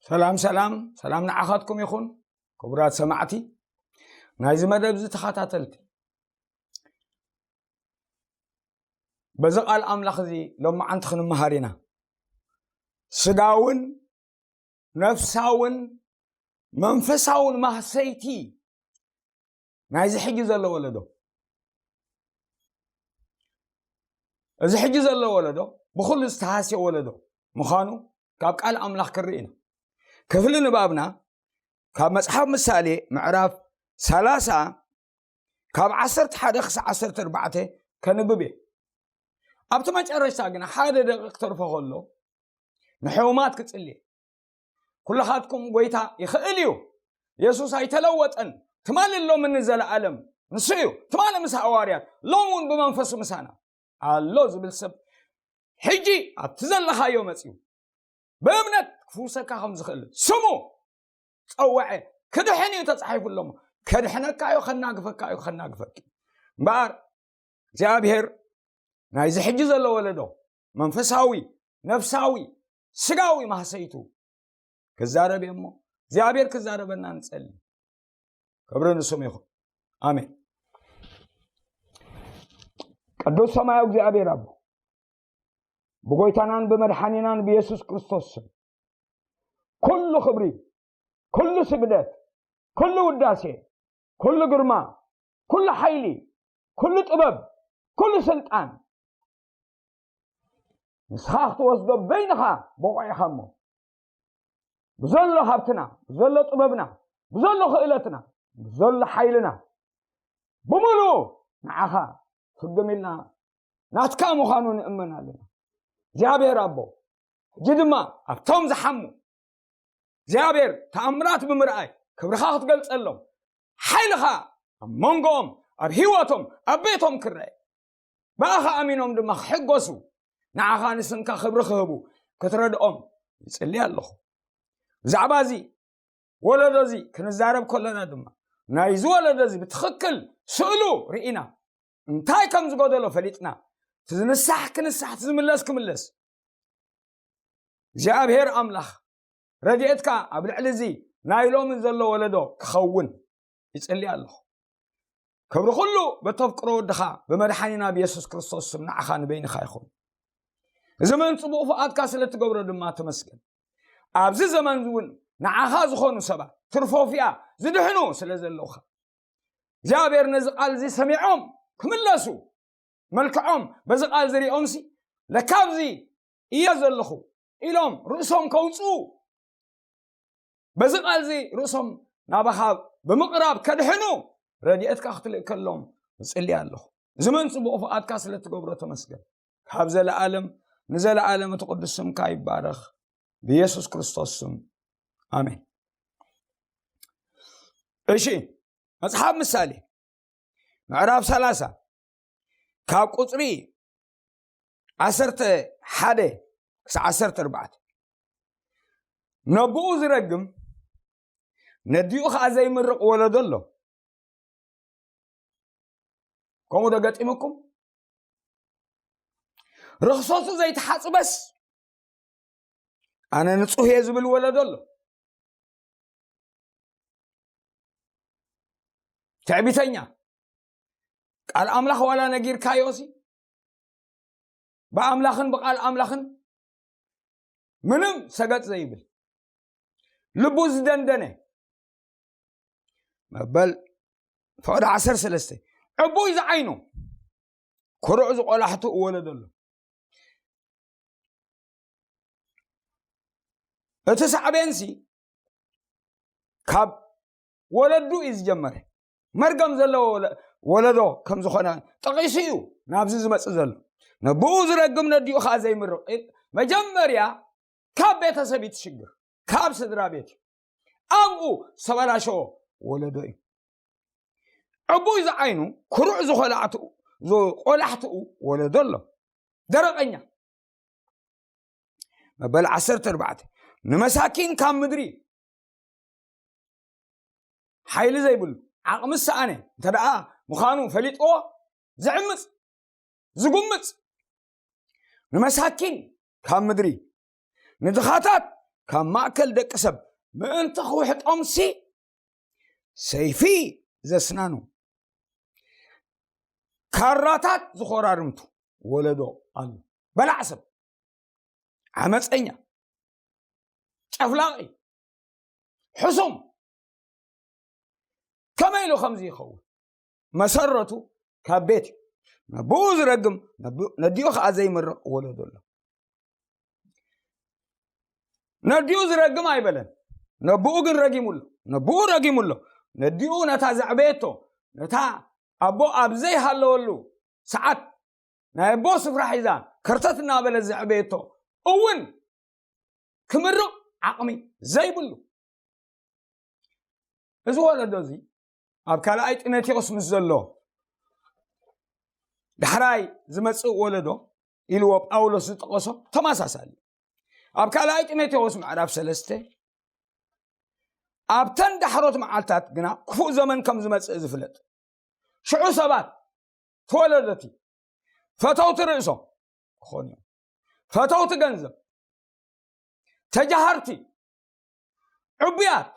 ሰላም ሰላም ሰላም ንዓኻትኩም ይኹን። ክቡራት ሰማዕቲ ናይዚ መደብ እዚ ተኸታተልቲ፣ በዚ ቃል ኣምላኽ እዚ ሎማዓንቲ ክንመሃር ኢና። ስጋውን ነፍሳውን መንፈሳውን ማህሰይቲ ናይዚ ሕጂ ዘሎ ወለዶ፣ እዚ ሕጂ ዘሎ ወለዶ ብኹሉ ዝተሃስየ ወለዶ ምዃኑ ካብ ቃል ኣምላኽ ክርኢ ኢና። ክፍሊ ንባብና ካብ መጽሓፍ ምሳሌ ምዕራፍ ሰላሳ ካብ ዓሰርተ ሓደ ክሳብ ዓሰርተ ኣርባዕተ ከንብብ እየ። ኣብቲ መጨረሽታ ግና ሓደ ደቂቕ ክተርፎ ከሎ ንሕሙማት ክጽሊ እየ። ኩልኻትኩም ጎይታ ይኽእል እዩ። የሱስ ኣይተለወጠን። ትማሊ፣ ሎምን ንዘለኣለም ንሱ እዩ። ትማሊ ምስ ሃዋርያት፣ ሎም እውን ብመንፈሱ ምሳና ኣሎ ዝብል ሰብ ሕጂ ኣብቲ ዘለኻዮ መጽዩ ብእምነት ክፍውሰካ ከም ዝኽእል ስሙ ጸውዐ። ክድሕን እዩ ተጻሒፉ ኣሎ እሞ፣ ከድሕነካ እዩ፣ ከናግፈካ እዩ፣ ከናግፈኪ። እምበኣር እግዚኣብሔር ናይዚ ሕጂ ዘሎ ወለዶ መንፈሳዊ፣ ነፍሳዊ፣ ስጋዊ ማህሰይቱ ክዛረብ እየ እሞ፣ እግዚኣብሔር ክዛረበና ንጸሊ። ክብሪ ንስሙ ይኹን። ኣሜን። ቅዱስ ሰማያዊ እግዚኣብሔር ኣቦ፣ ብጎይታናን ብመድሓኒናን ብየሱስ ክርስቶስ ስም ኩሉ ክብሪ፣ ኩሉ ስግደት፣ ኩሉ ውዳሴ፣ ኩሉ ግርማ፣ ኩሉ ሓይሊ፣ ኩሉ ጥበብ፣ ኩሉ ስልጣን ንስኻ ክትወስዶ በይንኻ ብቑዕ ኢኻ እሞ፣ ብዘሎ ሃብትና፣ ብዘሎ ጥበብና፣ ብዘሎ ክእለትና፣ ብዘሎ ሓይልና ብምሉኡ ንዓኻ ፍግም ኢልና ናትካ ምዃኑ ንእመን ኣለና። እግዚኣብሔር ኣቦ፣ ሕጂ ድማ ኣብቶም ዝሓሙ እግዚኣብሔር ተኣምራት ብምርኣይ ክብርኻ ክትገልጸሎም፣ ሓይልኻ ኣብ መንጎኦም፣ ኣብ ህይወቶም፣ ኣብ ቤቶም ክረአ፣ ብኣኻ ኣሚኖም ድማ ክሕጎሱ፣ ንዓኻ ንስምካ ክብሪ ክህቡ ክትረድኦም ይጽሊ ኣለኹ። ብዛዕባ እዚ ወለዶ እዚ ክንዛረብ ከለና ድማ ናይዚ ወለዶ እዚ ብትኽክል ስእሉ ርኢና እንታይ ከም ዝጎደሎ ፈሊጥና፣ እቲ ዝንሳሕ ክንሳሕ፣ እቲ ዝምለስ ክምለስ፣ እግዚኣብሔር ኣምላኽ ረድኤትካ ኣብ ልዕሊ እዚ ናይ ሎሚ ዘሎ ወለዶ ክኸውን ይጽሊ ኣለኹ። ክብሪ ኩሉ በተፍቅሮ ወድኻ ብመድሓኒና ብየሱስ ክርስቶስ ስም ንዓኻ ንበይንኻ ይኹን። እዚ መን ጽቡቕ ፍቓድካ ስለ ትገብሮ ድማ ተመስገን። ኣብዚ ዘመን እውን ንዓኻ ዝኾኑ ሰባት ትርፎፍያ ዝድሕኑ ስለ ዘለውኻ፣ እግዚኣብሔር ነዚ ቃል እዚ ሰሚዖም ክምለሱ፣ መልክዖም በዚ ቃል ዝሪኦምሲ፣ ለካ ኣብዚ እየ ዘለኹ ኢሎም ርእሶም ከውፅኡ፣ በዚ ቃል እዚ ርእሶም ናባኻ ብምቕራብ ከድሕኑ ረድኤትካ ክትልእከሎም እጽሊ ኣለኹ። እዚ መን ጽቡቕ ፍቓድካ ስለ ትገብሮ ተመስገን። ካብ ዘለኣለም ንዘለኣለም እቲ ቅዱስ ስምካ ይባረኽ። ብየሱስ ክርስቶስ ስም፣ ኣሜን። እሺ፣ መጽሓፍ ምሳሌ ምዕራፍ ሰላሳ ካብ ቁጽሪ ዓሰርተ ሓደ ክሳብ ዓሰርተ ኣርባዕተ፣ ነብኡ ዝረግም ነዲኡ ኸዓ ዘይምርቕ ወለዶ ኣሎ። ከምኡ ዶ ገጢሙኩም? ርኽሰቱ ዘይተሓጽበስ ኣነ ንጹህ እየ ዝብል ወለዶ ኣሎ። ትዕቢተኛ፣ ቃል ኣምላኽ ዋላ ነጊርካዮሲ ብኣምላኽን ብቃል ኣምላኽን ምንም ሰገጥ ዘይብል፣ ልቡ ዝደንደነ፣ መበል ፍቕዲ ዓሰርተ ሰለስተ፣ ዕቡይ ዝዓይኑ ኩሩዕ ዝቆላሕቱ ወለዶ ኣሎ። እቲ ሳዕቤንሲ ካብ ወለዱ እዩ ዝጀመረ። መርገም ዘለዎ ወለ-፣ ወለዶ ከም ዝኾነ ጠቒሱ እዩ ናብዚ ዝመጽእ ዘሎ። ነብኡ ዝረግም ነዲኡ ኸዓ ዘይምርቕ። መጀመርያ ካብ ቤተሰብ እዩ እቲ ሽግር፣ ካብ ስድራ ቤት እዩ። ኣብኡ ዝተበላሸወ ወለዶ እዩ። ዕቡይ ዝዓይኑ ኩሩዕ ዝኾላዕትኡ፣ ዝቆላሕትኡ ወለዶ ኣሎ። ደረቐኛ። መበል ዓሰርተ ኣርባዕተ፣ ንመሳኪን ካብ ምድሪ ሓይሊ ዘይብሉ፣ ዓቕሚ ዝሰኣነ እንተ ደኣ ምዃኑ ፈሊጥዎ ዝዕምጽ፣ ዝጉምጽ፣ ንመሳኪን ካብ ምድሪ፣ ንድኻታት ካብ ማእከል ደቂ ሰብ ምእንቲ ክውሕጦምሲ፣ ሰይፊ ዘስናኑ፣ ካራታት ዝኾራርምቱ ወለዶ ኣሎ። በላዕ ሰብ፣ ዓመፀኛ፣ ጨፍላቒ፣ ሕሱም። ከመይ ኢሉ ከምዚ ይኸውን? መሰረቱ ካብ ቤት እዩ። ነብኡ ዝረግም፣ ነብ-፣ ነዲኡ ከዓ ዘይምረቕ ወለዶ ኣሎ። ነዲኡ ዝረግም ኣይበለን። ነብኡ ግን ረጊሙ ኣሎ። ነብኡ ረጊሙ ኣሎ። ነዲኡ ነታ ዘዕበየቶ፣ ነታ ኣቦ ኣብ ዘይሃለወሉ ሰዓት ናይ ኣቦ ስፍራ ሒዛ ከርተት እናበለ ዘዕበየቶ እውን ክምርቕ ዓቕሚ ዘይብሉ። እዚ ወለዶ እዚ ኣብ ካልኣይ ጢሞቴዎስ ምስ ዘሎ ዳሕራይ ዝመጽእ ወለዶ ኢልዎ ጳውሎስ ዝጠቐሶ ተመሳሳሊ እዩ። ኣብ ካልኣይ ጢሞቴዎስ ምዕራፍ ሰለስተ፣ ኣብተን ዳሕሮት መዓልታት ግና ክፉእ ዘመን ከም ዝመጽእ ዝፍለጥ። ሽዑ ሰባት፣ ተወለደቲ፣ ፈተውቲ ርእሶም ክኾኑ እዮም። ፈተውቲ ገንዘብ፣ ተጃሃርቲ፣ ዕቡያት፣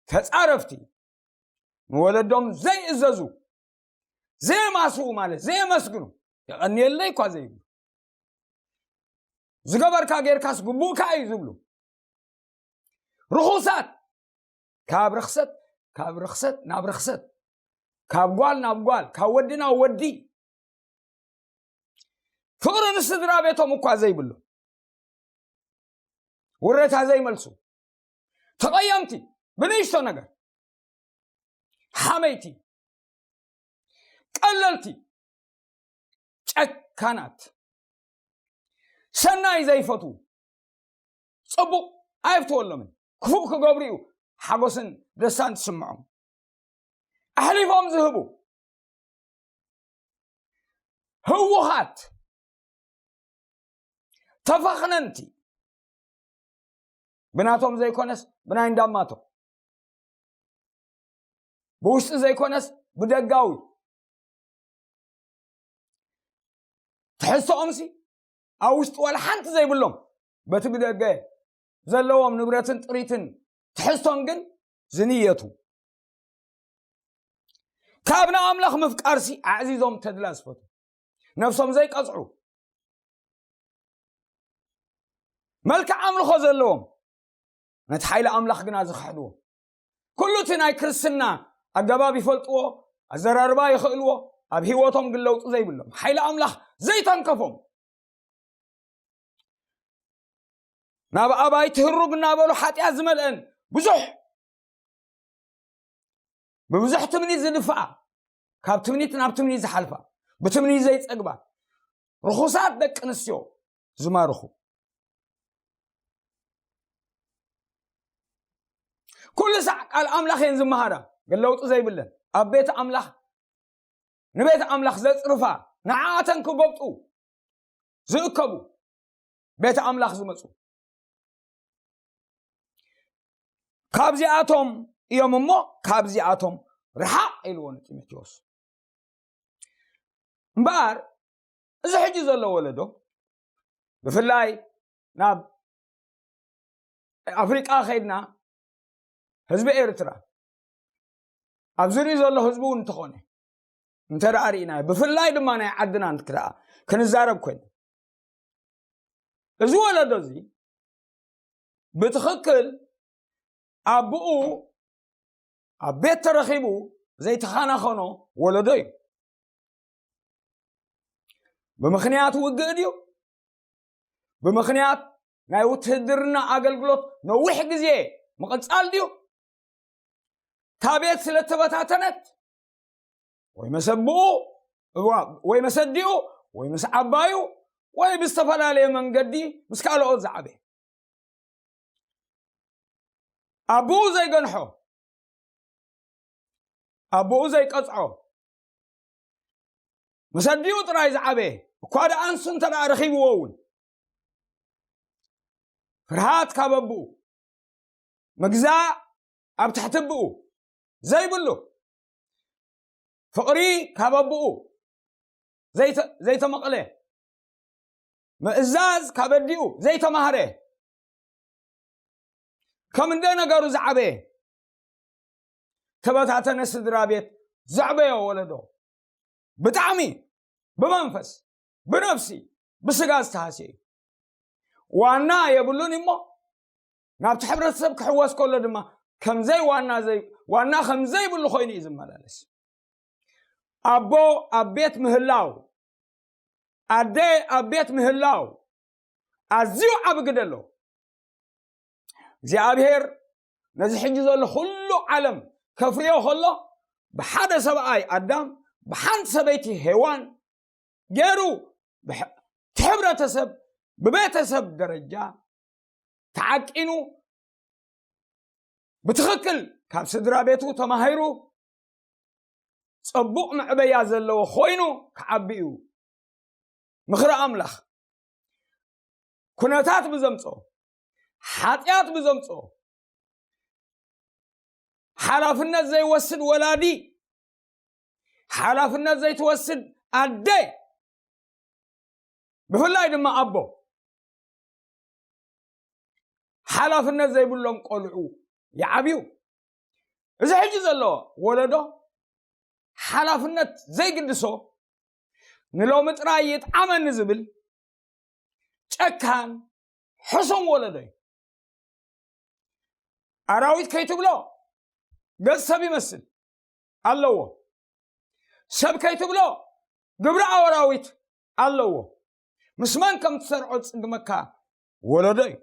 ተጻረፍቲ፣ ንወለዶም ዘይእዘዙ፣ ዘየማስዉ ማለት ዘየመስግኑ፣ የቐንየለይ እኳ ዘይብሉ፣ ዝገበርካ ጌርካስ ግቡእካ እዩ ዝብሉ፣ ርኹሳት፣ ካብ ርኽሰት፣ ካብ ርኽሰት ናብ ርኽሰት፣ ካብ ጓል ናብ ጓል፣ ካብ ወዲ ናብ ወዲ፣ ፍቕሪ ንስድራ ቤቶም እኳ ዘይብሉ፣ ውረታ ዘይመልሱ፣ ተቐየምቲ፣ ብንእሽቶ ነገር፣ ሓመይቲ፣ ቀለልቲ፣ ጨካናት፣ ሰናይ ዘይፈትዉ፣ ጽቡቕ ኣይፍትወሎምን፣ ክፉእ ክገብሩ እዩ ሓጎስን ደስታን ትስምዖም። ኣሕሊፎም ዝህቡ፣ ህዉኻት፣ ተፋኽነንቲ፣ ብናቶም ዘይኮነስ ብናይ እንዳማቶም፣ ብውሽጢ ዘይኮነስ ብደጋዊ። ትሕዝቶኦምሲ ኣብ ውሽጢ ዋላ ሓንቲ ዘይብሎም፣ በቲ ብደገ ዘለዎም ንብረትን ጥሪትን ትሕዝቶን ግን ዝንየቱ። ካብ ንኣምላኽ ምፍቃርሲ ኣዕዚዞም ተድላ ዝፈቱ፣ ነፍሶም ዘይቀጽዑ፣ መልክዕ ኣምልኾ ዘለዎም፣ ነቲ ሓይሊ ኣምላኽ ግና ዝኽሕድዎ። ኩሉ እቲ ናይ ክርስትና ኣገባብ ይፈልጥዎ፣ ኣዘራርባ ይኽእልዎ፣ ኣብ ህይወቶም ግን ለውጢ ዘይብሎም፣ ሓይሊ ኣምላኽ ዘይተንከፎም፣ ናብ ኣባይ ትህሩግ እናበሉ ሓጢኣት ዝመልአን ብዙሕ፣ ብብዙሕ ትምኒት ዝድፍኣ፣ ካብ ትምኒት ናብ ትምኒት ዝሓልፋ፣ ብትምኒት ዘይጸግባ፣ ርኹሳት ደቂ ኣንስትዮ ዝማርኹ። ኩሉ ሳዕ ቃል ኣምላኽ እየን ዝመሃራ፣ ግን ለውጢ ዘይብለን። ኣብ ቤት ኣምላኽ፣ ንቤት ኣምላኽ ዘጽርፋ፣ ንዓኣተን ክጎብጡ ዝእከቡ፣ ቤት ኣምላኽ ዝመጹ። ካብዚኣቶም እዮም እሞ፣ ካብዚኣቶም ርሓቕ ኢልዎ ንጢሞቴዎስ። እምበኣር፣ እዚ ሕጂ ዘሎ ወለዶ፣ ብፍላይ ናብ ኣፍሪቃ ኸይድና፣ ህዝቢ ኤርትራ፣ ኣብ ዙርዩ ዘሎ ህዝቢ እውን እንተኾነ፣ እንተ ደኣ ርኢና፣ ብፍላይ ድማ ናይ ዓድና እንተ ደኣ ክንዛረብ ኮይና፣ እዚ ወለዶ እዚ ብትኽክል ኣቦኡ ኣብ ቤት ተረኺቡ ዘይተኸናኸኖ ወለዶ እዩ። ብምኽንያት ውግእ ድዩ? ብምኽንያት ናይ ውትህድርና ኣገልግሎት ነዊሕ ግዜ ምቕጻል ድዩ? እታ ቤት ስለ እተበታተነት፣ ወይ መሰብኡ፣ እዋ-፣ ወይ መሰዲኡ፣ ወይ ምስ ዓባዩ፣ ወይ ብዝተፈላለየ መንገዲ ምስ ካልኦት ዝዓበየ። ኣቦኡ ዘይገንሖ፣ ኣቦኡ ዘይቀጽዖ፣ መሰዲኡ ጥራይ ዝዓበየ፣ እኳ ደኣ ኣንሱ እንተ ደኣ ረኺብዎ እውን፣ ፍርሃት ካብ ኣቦኡ፣ ምግዛእ ኣብ ትሕቲ ኣቦኡ ዘይብሉ፣ ፍቕሪ ካብ ኣቦኡ ዘይተ-፣ ዘይተመቕለ፣ ምእዛዝ ካብ ኣዲኡ ዘይተማህረ፣ ከም እንደ ነገሩ ዝዓበየ ተበታተነ ስድራ ቤት ዘዕበዮ ወለዶ ብጣዕሚ ብመንፈስ ብነፍሲ ብስጋ ዝተሃስየ እዩ። ዋና የብሉን እሞ ናብቲ ሕብረተሰብ ክሕወስ ከሎ ድማ ከምዘይ ዋና ዘይ ዋና ከም ዘይብሉ ኮይኑ እዩ ዝመላለስ። ኣቦ ኣብ ቤት ምህላው፣ ኣደ ኣብ ቤት ምህላው ኣዝዩ ዓቢ ግደ ኣለዎ። እግዚኣብሔር ነዚ ሕጂ ዘሎ ኩሉ ዓለም ከፍርዮ ከሎ ብሓደ ሰብኣይ ኣዳም ብሓንቲ ሰበይቲ ሄዋን ገይሩ ብሕ- እቲ ሕብረተሰብ ብቤተሰብ ደረጃ ተዓቂኑ ብትኽክል ካብ ስድራ ቤቱ ተማሂሩ ጽቡቕ መዕበያ ዘለዎ ኮይኑ ክዓቢ እዩ። ምኽሪ ኣምላኽ ኩነታት ብዘምጽኦ ሓጢኣት ብዘምጽኦ ሓላፍነት ዘይወስድ ወላዲ ሓላፍነት ዘይትወስድ ኣደ ብፍላይ ድማ ኣቦ ሓላፍነት ዘይብሎም ቆልዑ ይዓብዩ። እዚ ሕጂ ዘሎ ወለዶ ሓላፍነት ዘይግድሶ ንሎሚ ጥራይ ይጥዓመኒ ዝብል ጨካን ሕሱም ወለዶ እዩ። ኣራዊት ከይትብሎ ገጽ ሰብ ይመስል ኣለዎ። ሰብ ከይትብሎ ግብረ ኣራዊት ኣለዎ። ምስ መን ከም ትሰርዖ ዝጽግመካ ወለዶ እዩ።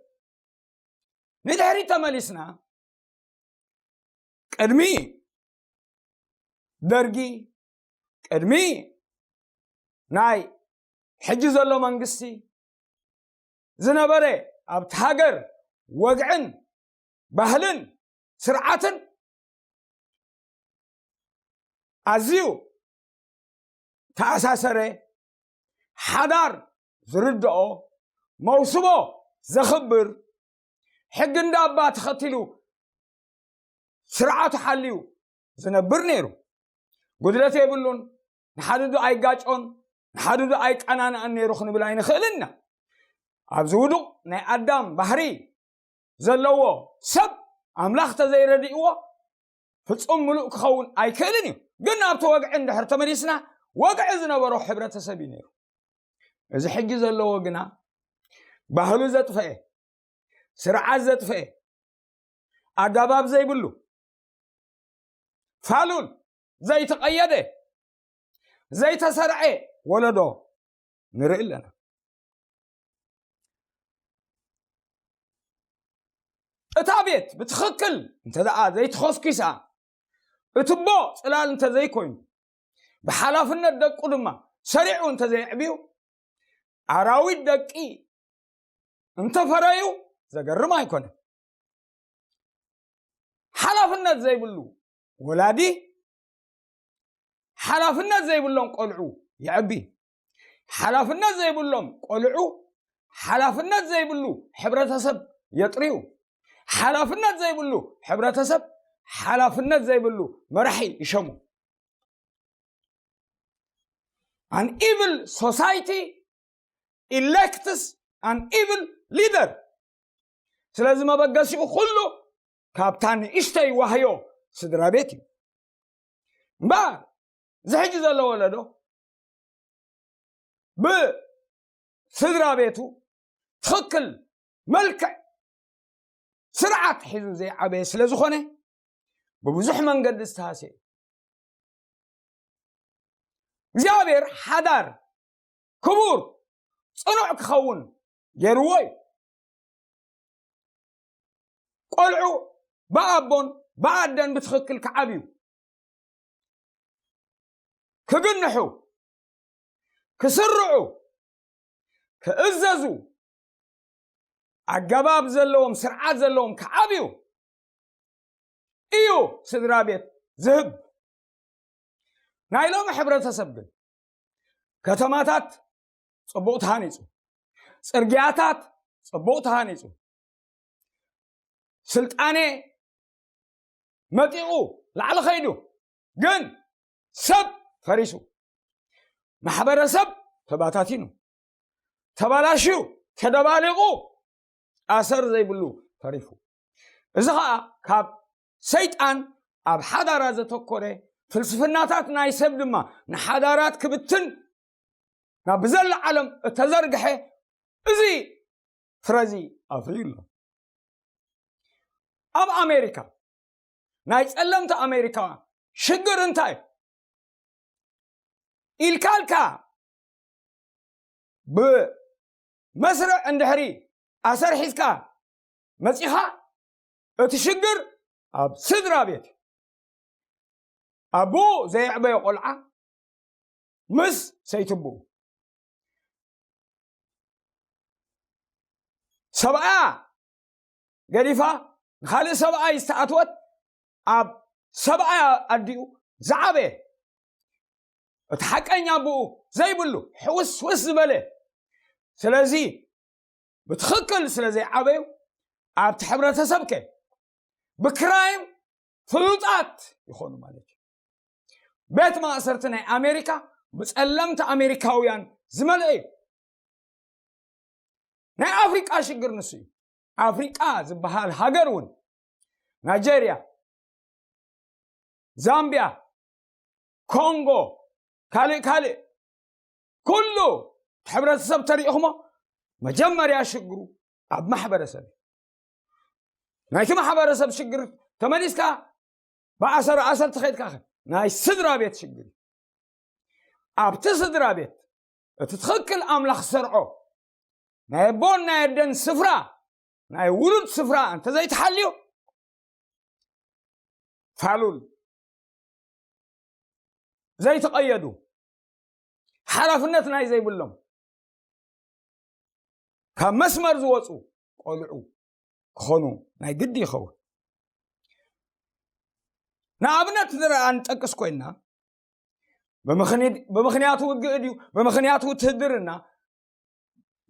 ንድሕሪት ተመሊስና ቅድሚ ደርጊ ቅድሚ ናይ ሕጂ ዘሎ መንግስቲ ዝነበረ ኣብቲ ሃገር ወግዕን ባህልን ስርዓትን ኣዝዩ ተኣሳሰረ ሓዳር ዝርድኦ መውስቦ ዘኽብር ሕጊ እንዳባ ተኸቲሉ ስርዓቱ ሓልዩ ዝነብር ነይሩ። ጉድለት የብሉን። ንሓድዱ ኣይጋጮን ንሓድዱ ኣይቀናንኣን ነይሩ ክንብል ኣይንኽእልን ኢና። ኣብዚ ውዱቕ ናይ ኣዳም ባህሪ ዘለዎ ሰብ ኣምላኽ ተዘይረድእዎ ፍጹም ምሉእ ክኸውን ኣይክእልን እዩ። ግን ናብቲ ወግዒ እንድሕር ተመሊስና ወግዒ ዝነበሮ ሕብረተሰብ እዩ ነይሩ። እዚ ሕጂ ዘለዎ ግና ባህሉ ዘጥፈኤ ስርዓት ዘጥፈኤ ኣገባብ ዘይብሉ ፋሉል ዘይተቐየደ ዘይተሰርዐ ወለዶ ንርኢ ኣለና። እታ ቤት ብትኽክል እንተ ደኣ ዘይተኸስኪሳ እቲ ቦ ጽላል እንተ ዘይኮይኑ ብሓላፍነት ደቁ ድማ ሰሪዑ እንተ ዘየዕብዩ ኣራዊት ደቂ እንተፈረዩ ዘገርም ኣይኮነን። ሓላፍነት ዘይብሉ ወላዲ ሓላፍነት ዘይብሎም ቆልዑ የዕቢ። ሓላፍነት ዘይብሎም ቆልዑ ሓላፍነት ዘይብሉ ሕብረተሰብ የጥርዩ። ሓላፍነት ዘይብሉ ሕብረተሰብ ሓላፍነት ዘይብሉ መራሒ ይሸሙ። An evil society elects an evil leader። ስለዚ መበገሲኡ ኩሉ ካብታ ንእሽተይ ዋህዮ ስድራ ቤት እዩ። እምበኣር እዚ ሕጂ ዘሎ ወለዶ ብስድራ ቤቱ ትኽክል መልክዕ ስርዓት ሒዙ ዘይዓበየ ስለ ዝኾነ ብብዙሕ መንገዲ ዝተሃስየ እዩ። እግዚኣብሔር ሓዳር ክቡር ጽኑዕ ክኸውን ገይርዎ እዩ። ቆልዑ ብኣቦን ብኣደን ብትኽክል ክዓብዩ ክግንሑ ክስርዑ ክእዘዙ ኣገባብ ዘለዎም ስርዓት ዘለዎም ክዓብዩ እዩ ስድራ ቤት ዝህብ። ናይ ሎሚ ሕብረተሰብ ግን ከተማታት ጽቡቕ ተሃኒጹ፣ ጽርግያታት ጽቡቕ ተሃኒጹ፣ ስልጣኔ መጢቑ ላዕሊ ኸይዱ ግን ሰብ ፈሪሱ፣ ማሕበረሰብ ተባታቲኑ፣ ተባላሽዩ፣ ተደባሊቑ ኣሰር ዘይብሉ ተሪፉ። እዚ ኸኣ ካብ ሰይጣን ኣብ ሓዳራ ዘተኮረ ፍልስፍናታት ናይ ሰብ ድማ ንሓዳራት ክብትን ናብ ብዘላ ዓለም እተዘርግሐ እዚ ፍረዚ ኣፍርዩ ኣሎ። ኣብ ኣሜሪካ ናይ ጸለምቲ ኣሜሪካ ሽግር እንታይ ኢልካልካ ብመስርዕ እንድሕሪ ኣሰርሒዝካ መጺኻ እቲ ሽግር ኣብ ስድራ ቤት ኣቦ ዘየዕበዮ ቆልዓ ምስ ሰይትብኡ ሰብኣያ ገዲፋ ንኻልእ ሰብኣይ ዝተኣትወት ኣብ ሰብኣያ ኣዲኡ ዝዓበየ እቲ ሓቀኛ ኣቦኡ ዘይብሉ ሕውስውስ ዝበለ ስለዚ ብትኽክል ስለ ዘይዓበዩ ኣብቲ ሕብረተሰብከ ብክራይም ፍሉጣት ይኾኑ ማለት እዩ። ቤት ማእሰርቲ ናይ ኣሜሪካ ብጸለምቲ ኣሜሪካውያን ዝመልአ እዩ። ናይ ኣፍሪቃ ሽግር ንሱ እዩ። ኣፍሪቃ ዝበሃል ሃገር እውን ናይጀርያ፣ ዛምቢያ፣ ኮንጎ፣ ካልእ ካልእ ኩሉ ሕብረተሰብ ተሪእኹሞ መጀመርያ ሽግሩ ኣብ ማሕበረሰብ እዩ። ናይቲ ማሕበረሰብ ሽግር ተመሊስካ ብኣሰር ኣሰር ተኸይድካ ኸ ናይ ስድራ ቤት ሽግር እዩ። ኣብቲ ስድራ ቤት እቲ ትኽክል ኣምላኽ ዝሰርዖ ናይ ኣቦን ናይ ኣደን ስፍራ ናይ ውሉድ ስፍራ እንተዘይተሓልዩ ፋሉል ዘይተቐየዱ ሓላፍነት ናይ ዘይብሎም ካብ መስመር ዝወፁ ቆልዑ ክኾኑ ናይ ግዲ ይኸውን። ንኣብነት ንረኣ ንጠቅስ ኮይና ብምኽንያቱ ውግእ ድዩ ብምኽንያቱ ውትህድርና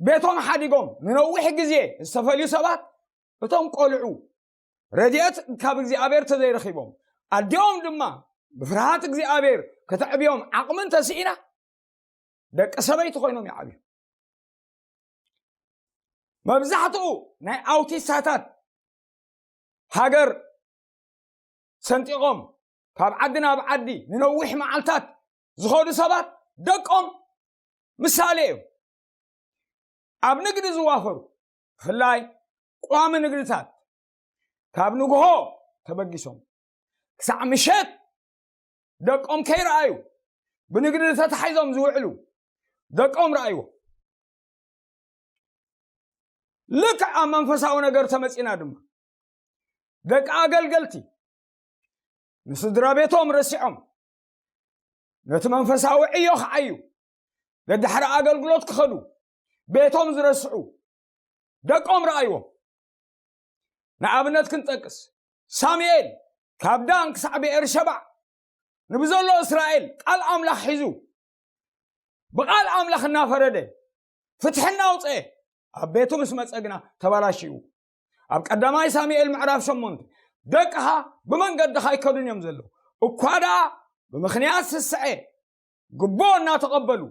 ቤቶም ሓዲጎም ንነዊሕ ግዜ ዝተፈልዩ ሰባት እቶም ቆልዑ ረድኤት ካብ እግዚኣብሔር ተዘይረኺቦም ኣዲኦም ድማ ብፍርሃት እግዚኣብሔር ከተዕብዮም ዓቕሚ እንተስኢና ደቂ ሰበይቲ ኮይኖም ይዓብዩ። መብዛሕትኡ ናይ ኣውቲስታታት ሃገር ሰንጢቖም ካብ ዓዲ ናብ ዓዲ ንነዊሕ መዓልታት ዝኸዱ ሰባት ደቆም ምሳሌ እዮም። ኣብ ንግዲ ዝዋፈሩ ብፍላይ ቋሚ ንግድታት ካብ ንግሆ ተበጊሶም ክሳዕ ምሸት ደቆም ከይረኣዩ ብንግዲ ተታሒዞም ዝውዕሉ ደቆም ረኣይዎ። ልክዕ ኣብ መንፈሳዊ ነገር ተመጺና ድማ ደቂ ኣገልገልቲ ንስድራ ቤቶም ረሲዖም ነቲ መንፈሳዊ ዕዮ ክዓዩ ደድሕሪ ኣገልግሎት ክኸዱ ቤቶም ዝረስዑ ደቆም ረኣይዎም። ንኣብነት ክንጠቅስ ሳሙኤል ካብ ዳን ክሳዕ ብኤርሸባዕ ንብዘሎ እስራኤል ቃል ኣምላኽ ሒዙ ብቃል ኣምላኽ እናፈረደ ፍትሒ እናውፀኤ ኣብ ቤቱ ምስ መፀ ግና ተባላሽዩ ኣብ ቀዳማይ ሳሙኤል ምዕራፍ ሸሞንተ ደቅኻ ብመንገድኻ ኣይከዱን እዮም ዘለዉ እኳ ደኣ ብምኽንያት ስስዐ ግቦ እናተቐበሉ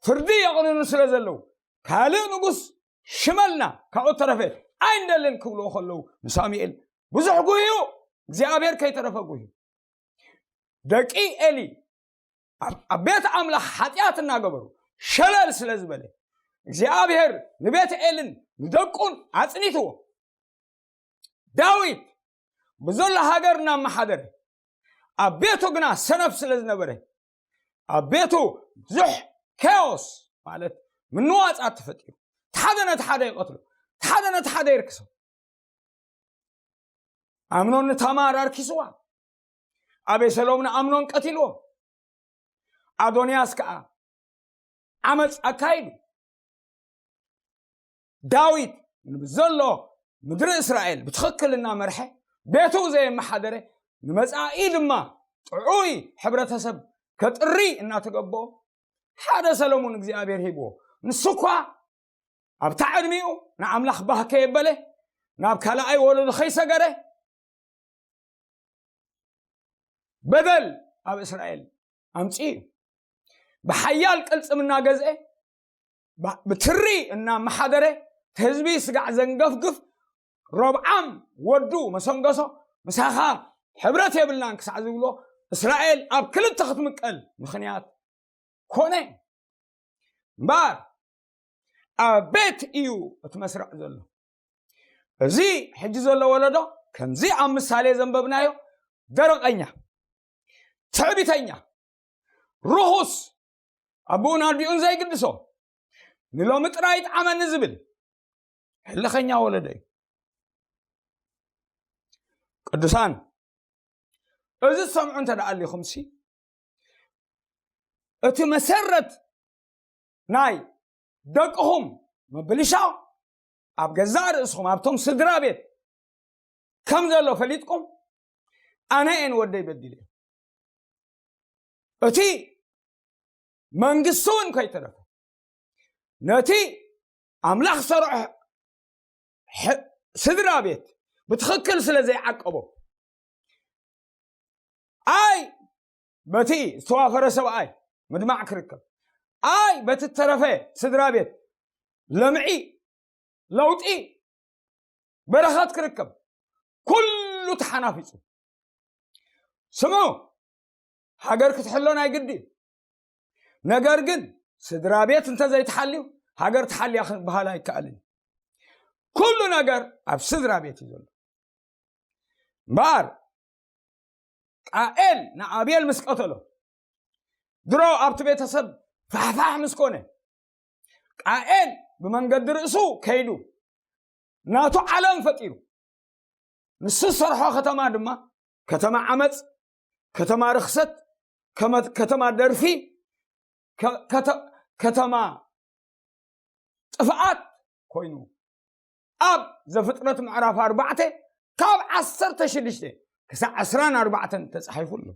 ፍርዲ የቕንኑ ስለ ዘለዉ ካልእ ንጉስ ሽመልና ካብኡ ተረፈ ኣይንደልን ክብልዎ ከለዉ ንሳሙኤል ብዙሕ ጉህዩ እግዚኣብሔር ከይተረፈ ጉህዩ ደቂ ኤሊ ኣብ ቤት ኣምላኽ ሓጢኣት እናገበሩ ሸለል ስለ ዝበለ እግዚኣብሔር ንቤት ኤልን ንደቁን ኣጽኒትዎ ዳዊት ብዘሎ ሃገር እናመሓደረ ኣብ ቤቱ ግና ሰነፍ ስለ ዝነበረ ኣብ ቤቱ ብዙሕ ኬዎስ ማለት ምንዋፃት ተፈጢሩ ሓደ ነቲ ሓደ ይቀትሎ ሓደ ነቲ ሓደ ይርክሶ ኣምኖን ንታማር ኣርኪስዋ ኣቤሰሎም ንኣምኖን ቀቲልዎ ኣዶንያስ ከዓ ዓመፅ ኣካይዱ ዳዊት ንብዘሎ ምድሪ እስራኤል ብትኽክል እናመርሐ ቤቱ ዘየመሓደረ ንመፃኢ ድማ ጥዑይ ሕብረተሰብ ከጥሪ እናተገበኦ ሓደ ሰለሙን እግዚኣብሔር ሂብዎ ንሱ እኳ ኣብታ ዕድሚኡ ንኣምላኽ ባህ ከየበለ ናብ ካልኣይ ወለዶ ከይሰገረ በደል ኣብ እስራኤል ኣምፅኡ እዩ ብሓያል ቅልፅም እናገዝአ ብትሪ እናመሓደረ ህዝቢ ስጋዕ ዘንገፍግፍ ሮብዓም ወዱ መሰንገሶ፣ ምሳኻ ሕብረት የብልናን ክሳዕ ዝብሎ፣ እስራኤል ኣብ ክልተ ክትምቀል ምኽንያት ኮነ። እምበኣር ኣቤት እዩ እቲ መስርዕ ዘሎ። እዚ ሕጂ ዘሎ ወለዶ ከምዚ ኣብ ምሳሌ ዘንበብናዮ ደረቐኛ፣ ትዕቢተኛ፣ ርኹስ፣ ኣቦኡን ኣዲኡን ዘይግድሶ፣ ንሎሚ ጥራይ ይጥዓመኒ ዝብል ህልኸኛ ወለዶ እዩ። ቅዱሳን፣ እዚ ትሰምዑ እንተ ደኣ ኣሊኹምሲ፣ እቲ መሰረት ናይ ደቅኹም ምብልሻው ኣብ ገዛእ ርእስኹም፣ ኣብቶም ስድራ ቤት ከም ዘሎ ፈሊጥኩም፣ ኣነ እየ ንወደይ በዲለ፣ እቲ መንግስቲ እውን ከይተረፈ፣ ነቲ ኣምላኽ ዝሰርዖ ሕ-፣ ስድራ ቤት ብትኽክል ስለ ዘይዓቀቦ፣ ኣይ በቲ ዝተዋፈረ ሰብኣይ ምድማዕ ክርከብ፣ ኣይ በቲ እተረፈ ስድራ ቤት ለምዒ፣ ለውጢ፣ በረኸት ክርከብ፣ ኩሉ ተሓናፊጹ። ስምዑ፣ ሃገር ክትሕሎ ናይ ግዲ እዩ። ነገር ግን ስድራ ቤት እንተ ዘይተሓልዩ፣ ሃገር ተሓልያ ክበሃል ኣይከኣልን። ኩሉ ነገር ኣብ ስድራ ቤት እዩ ዘሎ። እምበኣር ቃኤል ንኣቤል ምስ ቀተሎ፣ ድሮ ኣብቲ ቤተሰብ ፋሕፋሕ ምስ ኮነ፣ ቃኤል ብመንገዲ ርእሱ ከይዱ ናቱ ዓለም ፈጢሩ፣ ንሱ ዝሰርሖ ከተማ ድማ ከተማ ዓመፅ፣ ከተማ ርኽሰት፣ ከመ-፣ ከተማ ደርፊ፣ ከ-፣ ከተ-፣ ከተማ ጥፍኣት ኮይኑ፣ ኣብ ዘፍጥረት ምዕራፍ ኣርባዕተ ካብ ዓሰርተ ሽዱሽተ ክሳዕ ዕስራን ኣርባዕተን ተጻሒፉ ኣሎ።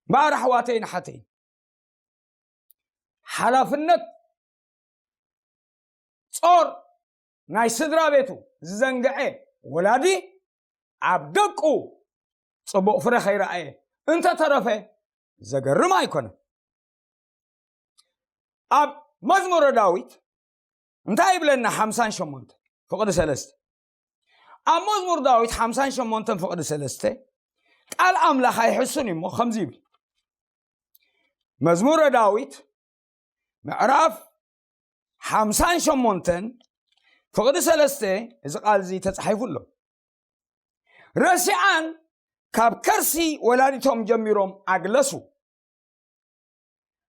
እምበኣር ኣሕዋተይን ኣሓተይን፣ ሓላፍነት ጾር ናይ ስድራ ቤቱ ዝዘንግዐ ወላዲ ኣብ ደቁ ጽቡቕ ፍረ ከይረኣየ እንተተረፈ ዘገርም ኣይኮነን። ኣብ መዝሙረ ዳዊት እንታይ ይብለና? ሓምሳን ሸሞንተ ፍቕዲ ሰለስተ። ኣብ መዝሙር ዳዊት ሓምሳን ሸሞንተን ፍቕዲ ሰለስተ ቃል ኣምላኽ ኣይሕሱን እዩ እሞ ከምዚ ይብል። መዝሙረ ዳዊት ምዕራፍ ሓምሳን ሸሞንተን ፍቕዲ ሰለስተ፣ እዚ ቃል እዚ ተጻሒፉ ኣሎ። ረሲኣን ካብ ከርሲ ወላዲቶም ጀሚሮም ኣግለሱ፣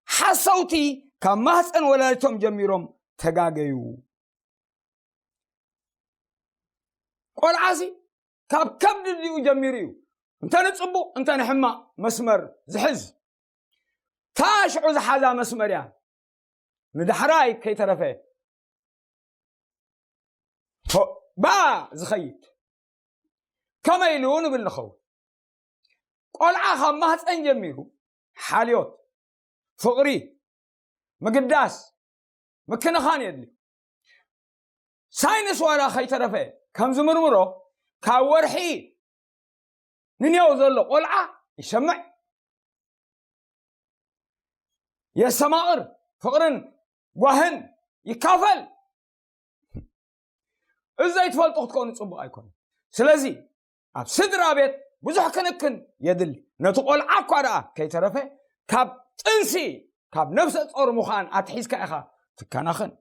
ሓሰውቲ ካብ ማህፀን ወላዲቶም ጀሚሮም ተጋገዩ። ቆልዓሲ ካብ ከብዲ ዲኡ ጀሚሩ እዩ እንተ ንጽቡቕ እንተ ንሕማቕ መስመር ዝሕዝ። እታ ሽዑ ዝሓዛ መስመር እያ ንዳሕራይ ከይተረፈ ቶ-፣ ብኣ ዝኸይድ። ከመይ ኢሉ ንብል ንኸውን? ቆልዓ ካብ ማህፀን ጀሚሩ ሓልዮት፣ ፍቕሪ፣ ምግዳስ፣ ምክንኻን የድልዮ። ሳይንስ ዋላ ከይተረፈ ከም ዝምርምሮ፣ ካብ ወርሒ ንኔው ዘሎ ቆልዓ ይሰምዕ፣ የስተማቕር፣ ፍቕርን ጓህን ይካፈል። እዚ ዘይትፈልጡ ክትኮኑ ጽቡቕ ኣይኮነን። ስለዚ ኣብ ስድራ ቤት ብዙሕ ክንክን የድሊ። ነቲ ቆልዓ እኳ ደኣ ከይተረፈ ካብ ጥንሲ፣ ካብ ነፍሰ ጾር ምዃን ኣትሒዝካ ኢኻ ትከናኸን።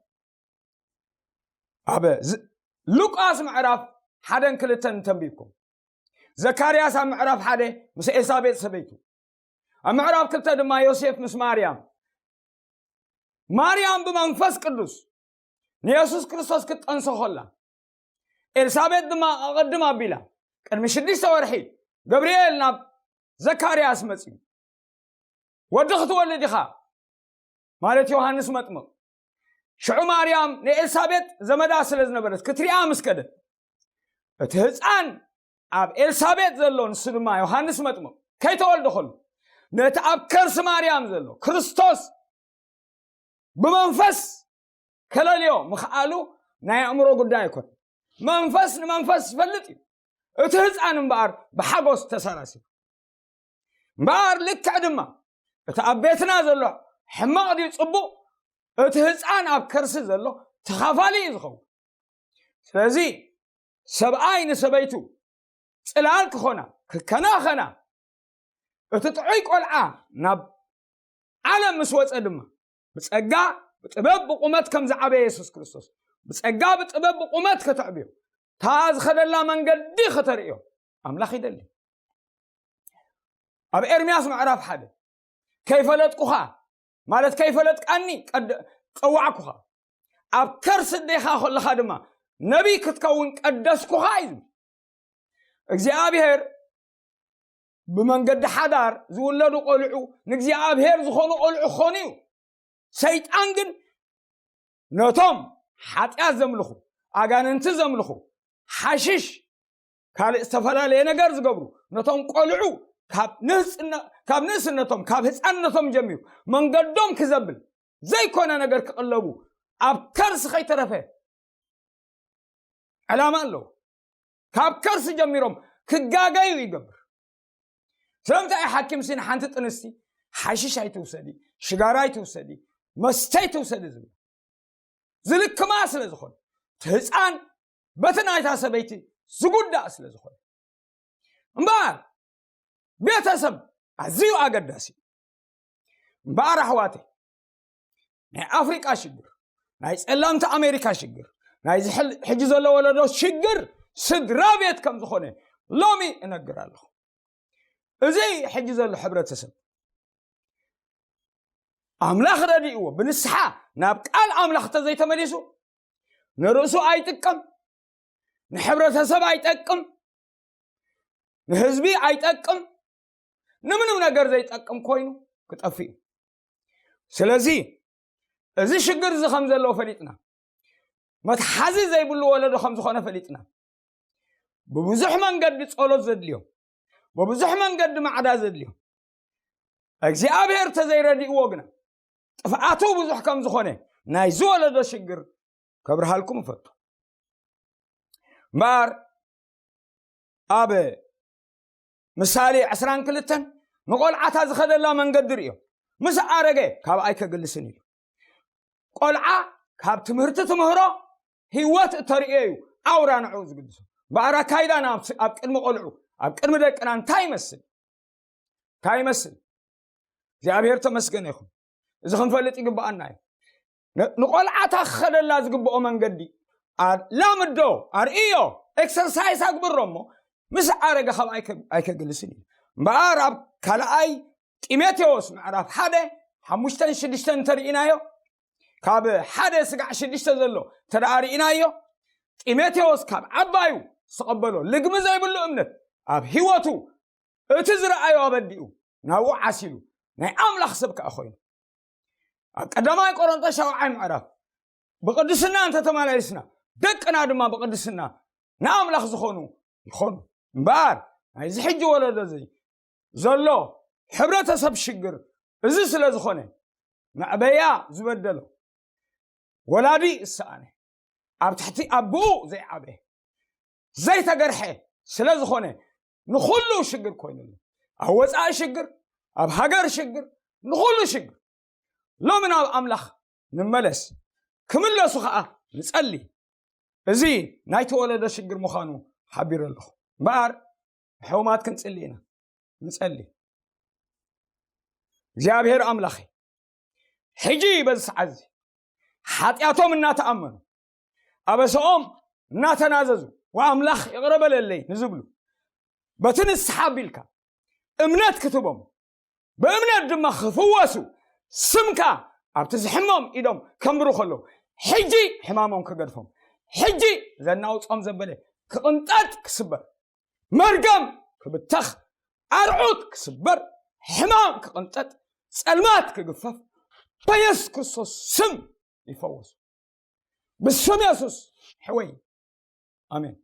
ኣብ ዝ-፣ ሉቃስ ምዕራፍ ሓደን ክልተን እንተንቢብኩም፣ ዘካርያስ ኣብ ምዕራፍ ሓደ ምስ ኤልሳቤጥ ሰበይቱ፣ ኣብ ምዕራፍ ክልተ ድማ ዮሴፍ ምስ ማርያም፣ ማርያም ብመንፈስ ቅዱስ ንየሱስ ክርስቶስ ክትጠንሶ ከላ፣ ኤልሳቤጥ ድማ ኣቐድም ኣቢላ፣ ቅድሚ ሽዱሽተ ወርሒ ገብርኤል ናብ ዘካርያስ መጺኡ፣ "ወዲ ክትወልድ ኢኻ" ማለት ዮሃንስ መጥምቕ። ሽዑ ማርያም ንኤልሳቤጥ ዘመዳ ስለ ዝነበረት ክትሪኣ ምስ ከደት፣ እቲ ህፃን ኣብ ኤልሳቤጥ ዘሎ ንሱ ድማ ዮሃንስ መጥምቕ ከይተወልደ ከሎ፣ ነቲ ኣብ ከርሲ ማርያም ዘሎ ክርስቶስ ብመንፈስ ከለልዮ ምኽኣሉ ናይ ኣእምሮ ጉዳይ ኣይኮነን። መንፈስ ንመንፈስ ዝፈልጥ እዩ። እቲ ህፃን እምበኣር ብሓጎስ ተሰራሲሩ። እምበኣር ልክዕ ድማ እቲ ኣብ ቤትና ዘሎ ሕማቕ ድዩ ጽቡቕ፣ እቲ ህፃን ኣብ ከርሲ ዘሎ ተኻፋሊ እዩ ዝኸውን። ስለዚ ሰብኣይ ንሰበይቱ ጽላል ክኾና፣ ክከናኸና፣ እቲ ጥዑይ ቆልዓ ናብ ዓለም ምስ ወጸ ድማ፣ ብጸጋ ብጥበብ ብቑመት ከም ዝዓበየ የሱስ ክርስቶስ፣ ብጸጋ ብጥበብ ብቑመት ከተዕብዮ፣ እታ ዝኸደላ መንገዲ ከተርእዮ ኣምላኽ ይደሊ። ኣብ ኤርምያስ ምዕራፍ ሓደ፣ "ከይፈለጥኩኻ፣ ማለት ከይፈለጥካኒ ቀደ-፣ ጸዋዕኩኻ፣ ኣብ ከርሲ ኣዴኻ ከለኻ ድማ ነቢይ ክትከውን ቀደስኩኻ" እዩ ዝብል። እግዚኣብሔር ብመንገዲ ሓዳር ዝውለዱ ቆልዑ ንእግዚኣብሔር ዝኾኑ ቆልዑ ክኾኑ እዩ። ሰይጣን ግን ነቶም ሓጢኣት ዘምልኹ፣ ኣጋንንቲ ዘምልኹ፣ ሓሽሽ፣ ካልእ ዝተፈላለየ ነገር ዝገብሩ፣ ነቶም ቆልዑ ካብ ንህጽነ-፣ ካብ ንእስነቶም፣ ካብ ህፃንነቶም ጀሚሩ መንገዶም ክዘብል፣ ዘይኮነ ነገር ክቕለቡ፣ ኣብ ከርሲ ከይተረፈ ዕላማ ኣለዎ። ካብ ከርሲ ጀሚሮም ክጋገዩ ይገብር። ስለምንታይ ሓኪም ሲ ንሓንቲ ጥንስቲ ሓሽሽ ኣይትውሰዲ፣ ሽጋራ ኣይትውሰዲ፣ መስተ ኣይትውሰዲ ዝብል? ዝልክማ ስለ ዝኾነ፣ እቲ ህፃን በቲ ናይታ ሰበይቲ ዝጉዳእ ስለ ዝኾነ። እምበኣር ቤተሰብ ኣዝዩ ኣገዳሲ እዩ። እምበኣር ኣሕዋተይ፣ ናይ ኣፍሪቃ ሽግር፣ ናይ ጸላምቲ ኣሜሪካ ሽግር፣ ናይዚ ሕል-፣ ሕጂ ዘሎ ወለዶ ሽግር ስድራ ቤት ከም ዝኾነ ሎሚ እነግር ኣለኹ። እዚ ሕጂ ዘሎ ሕብረተሰብ ኣምላኽ ረዲእዎ ብንስሓ ናብ ቃል ኣምላኽ ተዘይተመሊሱ፣ ንርእሱ ኣይጥቀም፣ ንሕብረተሰብ ኣይጠቅም፣ ንህዝቢ ኣይጠቅም፣ ንምንም ነገር ዘይጠቅም ኮይኑ ክጠፍእ እዩ። ስለዚ እዚ ሽግር እዚ ከም ዘለዎ ፈሊጥና፣ መትሓዚ ዘይብሉ ወለዶ ከም ዝኾነ ፈሊጥና፣ ብብዙሕ መንገዲ ጸሎት ዘድልዮ፣ ብብዙሕ መንገዲ ማዕዳ ዘድልዮ፣ እግዚኣብሔር ተዘይረዲእዎ ግና ጥፍኣቱ ብዙሕ ከም ዝኾነ ናይ ዝወለዶ ሽግር ከብርሃልኩም እፈቱ። እምበኣር ኣብ ምሳሌ ዕስራን ክልተን ንቆልዓታ ዝኸደላ መንገዲ ርእዮ፣ ምስ ኣረገ ካብኣ ኣይከግልስን ኢሉ። ቆልዓ ካብ ትምህርቲ ትምህሮ ህይወት እተርእዮ እዩ ኣውራ ንዕኡ ዝግድሶ። እምበኣር ኣካይዳና ኣብ፣ ኣብ ቅድሚ ቆልዑ፣ ኣብ ቅድሚ ደቅና እንታይ ይመስል? እንታይ ይመስል? እግዚኣብሔር ተመስገን ይኹን። እዚ ክንፈልጥ ይግብኣና እዩ። ን-፣ ንቆልዓታ ክኸደላ ዝግብኦ መንገዲ ኣላምዶ፣ ኣርእዮ፣ ኤክሰርሳይስ ኣግብሮ እሞ ምስ ኣረገ ካብ ኣይከ-፣ ኣይከግልስን እዩ። እምበኣር ኣብ ካልኣይ ጢሞቴዎስ ምዕራፍ ሓደ፣ ሓሙሽተን ሽዱሽተን እንተርኢናዮ፣ ካብ ሓደ ስጋዕ ሽዱሽተ ዘሎ እንተ ደኣ ርኢናዮ፣ ጢሞቴዎስ ካብ ዓባዩ ዝተቐበሎ ልግሚ ዘይብሉ እምነት ኣብ ህይወቱ እቲ ዝረኣዮ ኣበዲኡ ናብኡ ዓሲሉ ናይ ኣምላኽ ሰብ ከኣ ኮይኑ። ኣብ ቀዳማይ ቆሮንቶስ ሻውዓይ ምዕራፍ ብቅድስና እንተተመላሊስና ደቅና ድማ ብቅድስና ንኣምላኽ ዝኾኑ ይኾኑ። እምበኣር ናይዚ ሕጂ ወለዶ እዚ ዘሎ ሕብረተሰብ ሽግር እዚ ስለ ዝኾነ፣ መዕበያ ዝበደሎ፣ ወላዲ ዝሰኣነ፣ ኣብ ትሕቲ ኣቦኡ ዘይዓበየ፣ ዘይተገርሐ ስለ ዝኾነ ንኹሉ ሽግር ኮይኑሉ። ኣብ ወፃኢ ሽግር፣ ኣብ ሃገር ሽግር፣ ንኹሉ ሽግር። ሎሚ ናብ ኣምላኽ ንመለስ፣ ክምለሱ ኸዓ ንጸሊ። እዚ ናይ ተወለደ ሽግር ምዃኑ ሓቢረ ኣለኹ። እምበኣር ሕሙማት ክንጽሊ ኢና። ንጸሊ። እግዚኣብሔር ኣምላኸይ፣ ሕጂ በዚ ሰዓት እዚ ሓጢኣቶም እናተኣመኑ፣ ኣበሰኦም እናተናዘዙ፣ "ወኣምላኽ ይቕረ በለለይ" ንዝብሉ፣ በቲ ንስሓ ኣቢልካ እምነት ክትቦም፣ ብእምነት ድማ ክፍወሱ፣ ስምካ ኣብቲ ዝሕሞም ኢዶም ከንብሩ ከለዉ፣ ሕጂ ሕማሞም ክገድፎም፣ ሕጂ ዘናውጾም ዘበለ ክቕንጠጥ ክስበር፣ መርገም ክብተኽ፣ ኣርዑት ክስበር፣ ሕማም ክቕንጠጥ፣ ጸልማት ክግፈፍ፣ በየሱስ ክርስቶስ ስም ይፈወሱ። ብስም የሱስ ሕወይ። ኣሜን።